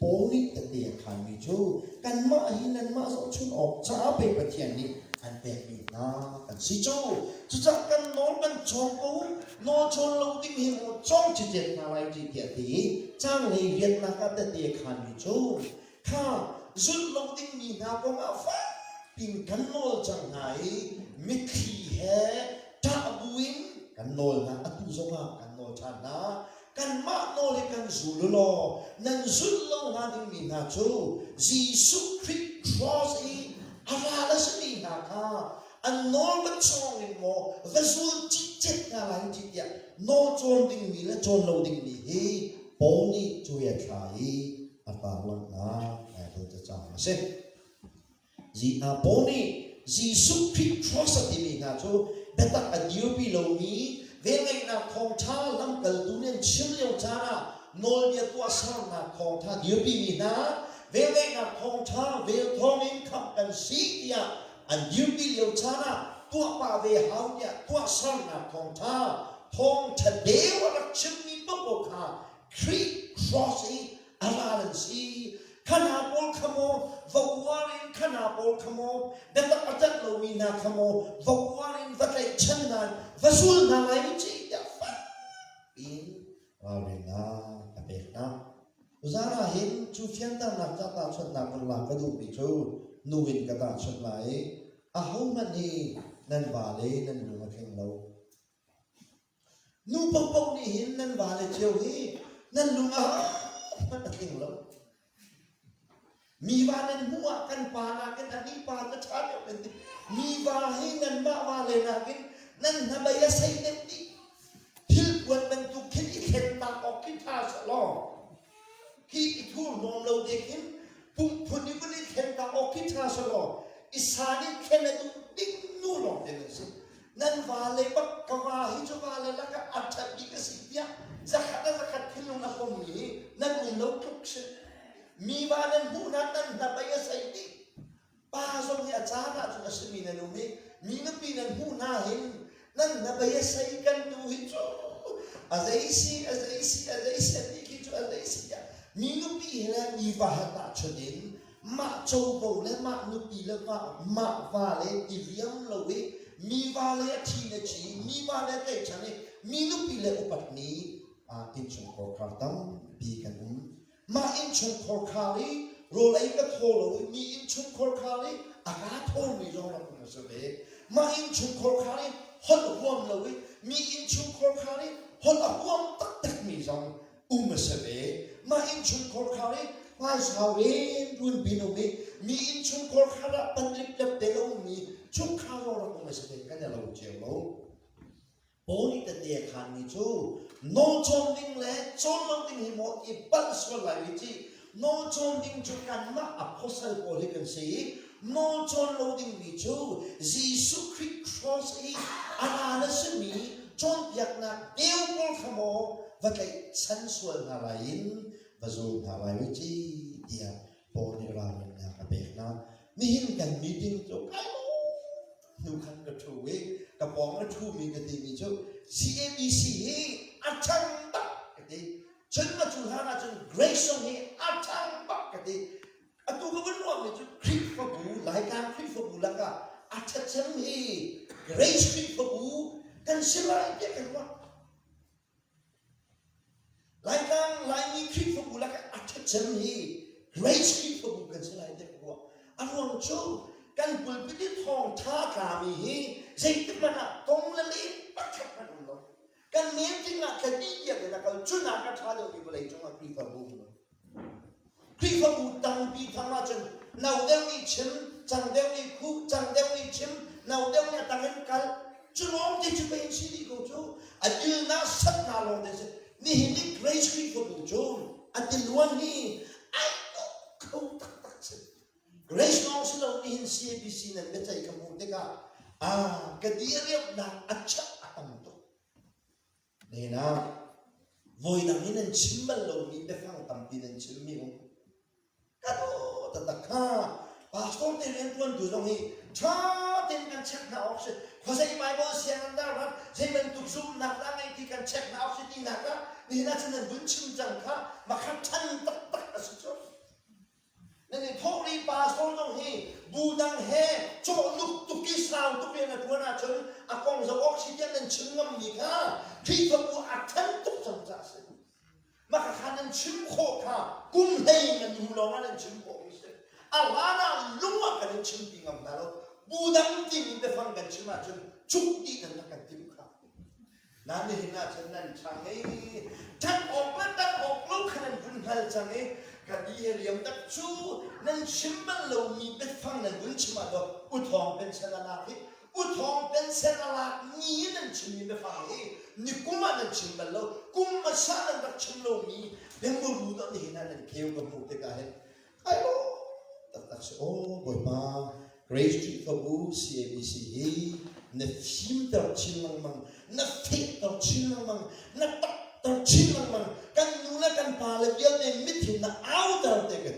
Paul nih tete a khanmi cu kanmah hi nanmah zohchun awk caah pei Pathian nih an pekmi hna kan si cu. Cucaah kan nawl kan cawng ko, nawl cawn lo ding hi maw cawng cicet hna lai ti tiah ti i caanglei riannak ah tete a khanmi cu kha zulh lo dingmi hna kong ah fak piin kan nawl cang hna i mitthli he ṭah buin kan nawl hna atu zongah kan nawl ṭhan hna kanmah nawl hi kan zul u law nan zulh lo hnga dingmi hna cu Jesuh Khrih cross i a ral a simi hna kha an nawl va cawng in maw va zul cikcek hna lai ti tiah nawl cawn dingmi le cawn lo dingmi hi Paul nih cuai a thla i a tarlanghnak Baibal cacang a si. Paul nih Jesuh Khrih cross a timi hna cu biatak a dirpi lomi velngeihnak thawngṭha lamkaltu nih an chim lio caan ah nawlbia tuahsernak thawngṭha dirpimi hna velngeihnak thawngṭha vel thawngin khamh kan si tiah an dirpi lio caan ah tuah pah ve hau tiah tuahsernak thawngṭha thawngṭha deu a rak chimmi paohpaoh kha Khrih cross i a ral an si. Khana pawl kha maw va uar in khana pawl kha maw biatak a ṭanh lomi hna kha maw va uar in va tlaihchan hna va zul hna lai u ci tiah fak in ralrinnak a pek hna. Tuzaan ah hin cu fianternak ca tahchunhnak vun lak ka duhmi cu nu in ka tahchunh lai i ahohmanh hi nan vale nan lung a tling lo. Nu paohpaoh nih hin nan vale cio hi nan lung a hmanh a tling lo. Mi va nan hmuh ah kan pa nakin anih pa cu ṭha deuh nan ti. Mi va hi nanmah vale nakin nan hnabei a sei deuh dih. Thil puan bantuk khin i thlen tak awk khi ṭha seh law khi i thurhnawm lo te khin pumphun i vun i thlen tak awk khi ṭha seh law i san i thlen a duh ding nu lawng te nan si. Nan vale bak ka va hi cu vale lakah a ṭhat bik a si tiah zakhat a zakhat thinlung a pommi hi nan um lo tluk si. Mi va nan hmuhnak nan hnabei a sei dih. Pa zong hi a caan ahcun a simi nan um i mi nupi nan hmuh hna hin nan hnabei a sei kan tu hi cu a zei si a zei si a zei si a ti khi cu a zei si tiah mi nupi he le mi va he tahchunh in mah covo le mah nupi le va mah va le i riam lo i mi va le a ṭhi le ṭhi mi va le tlaihchan i mi nupi le upatmi innchungkhar khar tampi kan um mah innchungkhar khar i rawl ei ka thaw lo i mi innchungkhar khar i a ka thawmi zong rak um a si ve mah innchungkhar khar i holh huam lo i mi innchungkhar khar i holh a huam taktakmi zong um a si ve. Mah innchungkhar khar i hmaisau in runpin um i mi innchungkhar khar ah pan liplep te a ummi chungkhar zong rak um a si ve kan i lo cio lo. Paul nih tete a khanmi cu nawlcawn ding le cawn lo ding hi maw i palh sual lai i ci nawlcawn ding cu kanmah apostle pawl hi kan si i nawlcawn lo dingmi cu Jesuh Khrih cross i a ral a simi cawnpiaknak deu pawl kha maw va tlaihchan sual hna lai in va zul hna lai u ci tiah Paul nih ralrinnak a pek hna. Nihin kan meeting cu kai hnu khan ka ṭhu i ka pawng a ṭhumi ka timi cu CABC hi a ṭhang bak ka ti. Cun a cu hlan ahcun Grace zong hi a ṭhang bak ka ti. Atu ka vun ruahmi cu Khrihfabu, Laitlang Khrihfabu lakah a ṭhachem hi Grace Khrihfabu kan si lai tiah ka ruah. Laitlang Laimi Khrihfabu lakah a ṭhachem hi Grace Khrihfabu kan si lai tiah ka ruah. A ruang cu kan pulpit i thawngṭha tlami hi zeitik hmanh ah tong le lem pakhat hmanh um lo. Kan meeting ah thla dih tiang in a kal cunak a ṭha deuhmi vawlei cungah Khrihfabu um lo. Khrihfabu tampi thang ahcun no deuh nih chim, cang deuh nih khuh, cang deuh nih chim, no deuh nih a tang in kal. Cu lawng te cu pei si dih ko cu. A dilnak satna lawng te si. Nihin ni Grace Khrihfabu cu a tiluan hi ai dawh kho taktak si. Grace lawng si lo nihin CABC nan biaceih ka hmuh tikah ah ka diriamhnak a chak a tam tuk. Nena, voidang i nan chim bal lomi biafang tampi nan chimmi um. Ka dawt taktak kha pastor te rianṭuantu zong hi ṭha tein kan check hna awk si. Khuazei Bible sianginn dah rat, zei bantuk zumhnak dah ngei ti kan check hna awk si tinak ah nihin ah cun nan vun chim cang kha makhat ṭhan taktak a si cu. Bu dang he cawhnuk tuk i sau tuk rian a ṭuan ahcun a kong zoh awk si tiah nan chim ngammi kha Khrihfabu a ṭhan tuk cang caah a si. Mah kha nan chim khawh kha kum hlei nan hnu lawng ah nan chim khawhmi si. A hlan ah lung ah kan in chimpi ngam hna lo. Bu dang timi biafang kan chim ahcun cuk dih nan rak kan timh kha. Nan nihin ahcun nan ṭhang i ṭhat awk le ṭanh awk lo kha nan vun hngal cang i ka ti he riam tak cu nan chim bal lomi biafang nan vun chim ah daw uthawng pension a lak i uthawng pension a lak ni i nan chimmi biafang hi nikum ah nan chim bal lo, kum hmasa nan rak chim lomi biamuru dah nihin ah nan kheu ka hmuh tikah hin Ai lawm taktak si. Aw Bawipa, Grace Khrihfabu CABC hi na fimter chin lengmang, na fehter chin lengmang, na takter chin lengmang, kan nu le kan pa le vialte mithin na auter te ka ti.